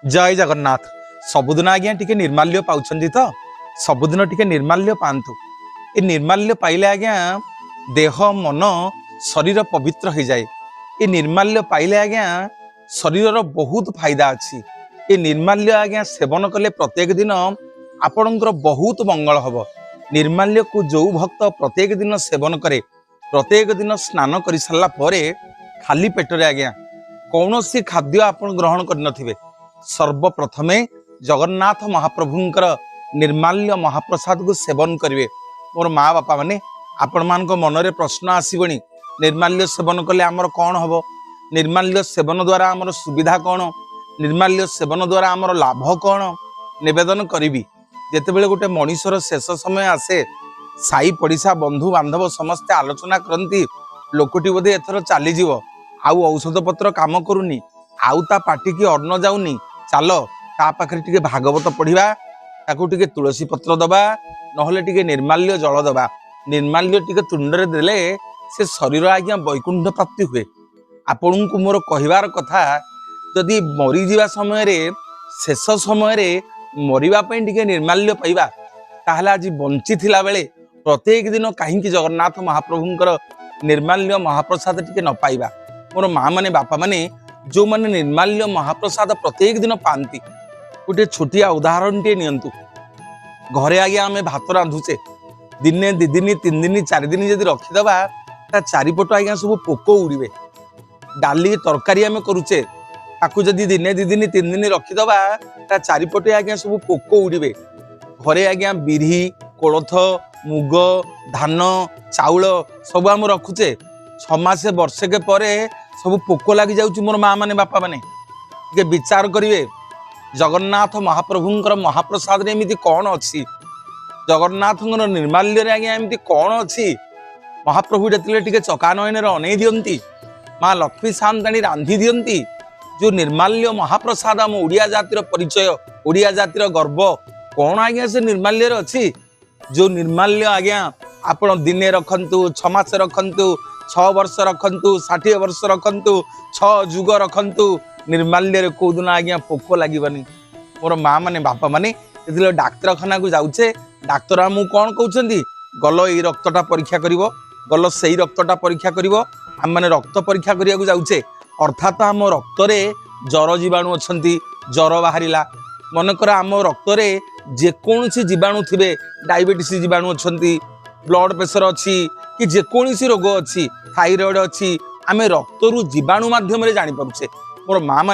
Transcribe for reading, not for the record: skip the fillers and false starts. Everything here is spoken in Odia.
ଜୟ ଜଗନ୍ନାଥ। ସବୁଦିନ ଆଜ୍ଞା ଟିକେ ନିର୍ମାଲ୍ୟ ପାଉଛନ୍ତି ତ? ସବୁଦିନ ଟିକେ ନିର୍ମାଲ୍ୟ ପାଆନ୍ତୁ। ଏ ନିର୍ମାଲ୍ୟ ପାଇଲେ ଆଜ୍ଞା ଦେହ, ମନ, ଶରୀର ପବିତ୍ର ହେଇଯାଏ। ଏ ନିର୍ମାଲ୍ୟ ପାଇଲେ ଆଜ୍ଞା ଶରୀରର ବହୁତ ଫାଇଦା ଅଛି। ଏ ନିର୍ମାଲ୍ୟ ଆଜ୍ଞା ସେବନ କଲେ ପ୍ରତ୍ୟେକ ଦିନ ଆପଣଙ୍କର ବହୁତ ମଙ୍ଗଳ ହବ। ନିର୍ମାଲ୍ୟକୁ ଯୋଉ ଭକ୍ତ ପ୍ରତ୍ୟେକ ଦିନ ସେବନ କରେ, ପ୍ରତ୍ୟେକ ଦିନ ସ୍ନାନ କରିସାରିଲା ପରେ ଖାଲି ପେଟରେ ଆଜ୍ଞା କୌଣସି ଖାଦ୍ୟ ଆପଣ ଗ୍ରହଣ କରିନଥିବେ, ସର୍ବପ୍ରଥମେ ଜଗନ୍ନାଥ ମହାପ୍ରଭୁଙ୍କର ନିର୍ମାଲ୍ୟ ମହାପ୍ରସାଦକୁ ସେବନ କରିବେ। ମୋର ମା ବାପା ମାନେ, ଆପଣମାନଙ୍କ ମନରେ ପ୍ରଶ୍ନ ଆସିବଣି, ନିର୍ମାଲ୍ୟ ସେବନ କଲେ ଆମର କ'ଣ ହବ? ନିର୍ମାଲ୍ୟ ସେବନ ଦ୍ୱାରା ଆମର ସୁବିଧା କ'ଣ? ନିର୍ମାଲ୍ୟ ସେବନ ଦ୍ୱାରା ଆମର ଲାଭ କ'ଣ? ନିବେଦନ କରିବି, ଯେତେବେଳେ ଗୋଟେ ମଣିଷର ଶେଷ ସମୟ ଆସେ, ସାହି ପଡ଼ିଶା, ବନ୍ଧୁ ବାନ୍ଧବ ସମସ୍ତେ ଆଲୋଚନା କରନ୍ତି, ଲୋକଟି ବୋଧେ ଏଥର ଚାଲିଯିବ, ଆଉ ଔଷଧ ପତ୍ର କାମ କରୁନି, ଆଉ ତା ପାଟିକି ଅନ୍ନ ଯାଉନି, ଚାଲ ତା ପାଖରେ ଟିକେ ଭାଗବତ ପଢିବା, ତାକୁ ଟିକେ ତୁଳସୀ ପତ୍ର ଦବା, ନହେଲେ ଟିକେ ନିର୍ମାଲ୍ୟ ଜଳ ଦବା। ନିର୍ମାଲ୍ୟ ଟିକେ ତୁଣ୍ଡରେ ଦେଲେ ସେ ଶରୀର ଆଜ୍ଞା ବୈକୁଣ୍ଠ ପ୍ରାପ୍ତି ହୁଏ। ଆପଣଙ୍କୁ ମୋର କହିବାର କଥା, ଯଦି ମରିଯିବା ସମୟରେ, ଶେଷ ସମୟରେ ମରିବା ପାଇଁ ଟିକେ ନିର୍ମାଲ୍ୟ ପାଇବା, ତାହେଲେ ଆଜି ବଞ୍ଚିଥିଲା ବେଳେ ପ୍ରତ୍ୟେକ ଦିନ କାହିଁକି ଜଗନ୍ନାଥ ମହାପ୍ରଭୁଙ୍କର ନିର୍ମାଲ୍ୟ ମହାପ୍ରସାଦ ଟିକେ ନ ପାଇବା? ମୋର ମା ମାନେ, ବାପା ମାନେ, ଯେଉଁମାନେ ନିର୍ମାଲ୍ୟ ମହାପ୍ରସାଦ ପ୍ରତ୍ୟେକ ଦିନ ପାଆନ୍ତି, ଗୋଟିଏ ଛୋଟିଆ ଉଦାହରଣଟିଏ ନିଅନ୍ତୁ। ଘରେ ଆଜ୍ଞା ଆମେ ଭାତ ରାନ୍ଧୁଛେ, ଦିନେ, 2 ଦିନ, 3 ଦିନ, 4 ଦିନ ଯଦି ରଖିଦେବା, ତା ଚାରିପଟ ଆଜ୍ଞା ସବୁ ପୋକ ଉଡ଼ିବେ। ଡାଲି ତରକାରୀ ଆମେ କରୁଛେ, ତାକୁ ଯଦି ଦିନେ, 2 ଦିନ, 3 ଦିନ ରଖିଦେବା, ତା ଚାରିପଟେ ଆଜ୍ଞା ସବୁ ପୋକ ଉଡ଼ିବେ। ଘରେ ଆଜ୍ଞା ବିରି, କୋଳଥ, ମୁଗ, ଧାନ, ଚାଉଳ ସବୁ ଆମେ ରଖୁଛେ, 6 ମାସେ ବର୍ଷକେ ପରେ ସବୁ ପୋକ ଲାଗି ଯାଉଛି। ମୋର ମା ମାନେ, ବାପା ମାନେ, ଟିକେ ବିଚାର କରିବେ, ଜଗନ୍ନାଥ ମହାପ୍ରଭୁଙ୍କର ମହାପ୍ରସାଦରେ ଏମିତି କ'ଣ ଅଛି? ଜଗନ୍ନାଥଙ୍କର ନିର୍ମାଲ୍ୟରେ ଆଜ୍ଞା ଏମିତି କ'ଣ ଅଛି? ମହାପ୍ରଭୁ ଯେତେବେଳେ ଟିକେ ଚକାନୟନରେ ଅନେଇ ଦିଅନ୍ତି, ମା ଲକ୍ଷ୍ମୀ ସାଆନ୍ତାଣୀ ରାନ୍ଧି ଦିଅନ୍ତି ଯୋଉ ନିର୍ମାଲ୍ୟ ମହାପ୍ରସାଦ, ଆମ ଓଡ଼ିଆ ଜାତିର ପରିଚୟ, ଓଡ଼ିଆ ଜାତିର ଗର୍ବ, କ'ଣ ଆଜ୍ଞା ସେ ନିର୍ମାଲ୍ୟରେ ଅଛି? ଯୋଉ ନିର୍ମାଲ୍ୟ ଆଜ୍ଞା ଆପଣ ଦିନେ ରଖନ୍ତୁ, 6 ମାସ ରଖନ୍ତୁ, 6 ବର୍ଷ ରଖନ୍ତୁ, 60 ବର୍ଷ ରଖନ୍ତୁ, 6 ଯୁଗ ରଖନ୍ତୁ, ନିର୍ମାଲ୍ୟରେ କୋଉଦିନ ଆଜ୍ଞା ପୋକ ଲାଗିବନି। ମୋର ମା ମାନେ, ବାପା ମାନେ, ଯେତେବେଳେ ଡାକ୍ତରଖାନାକୁ ଯାଉଛେ, ଡାକ୍ତର ଆମକୁ କ'ଣ କହୁଛନ୍ତି? ଗଲ ଏଇ ରକ୍ତଟା ପରୀକ୍ଷା କରିବ, ଗଲ ସେଇ ରକ୍ତଟା ପରୀକ୍ଷା କରିବ। ଆମମାନେ ରକ୍ତ ପରୀକ୍ଷା କରିବାକୁ ଯାଉଛେ, ଅର୍ଥାତ ଆମ ରକ୍ତରେ ଜର ଜୀବାଣୁ ଅଛନ୍ତି, ଜର ବାହାରିଲା। ମନେକର ଆମ ରକ୍ତରେ ଯେକୌଣସି ଜୀବାଣୁ ଥିବେ, ଡାଇବେଟିସ୍ ଜୀବାଣୁ ଅଛନ୍ତି, ବ୍ଲଡ ପ୍ରେସର ଅଛି କି ଯେକୌଣସି ରୋଗ ଅଛି, ଥାଇରଏଡ୍ ଅଛି, ଆମେ ରକ୍ତରୁ ଜୀବାଣୁ ମାଧ୍ୟମରେ ଜାଣିପାରୁଛେ। ମୋର ମା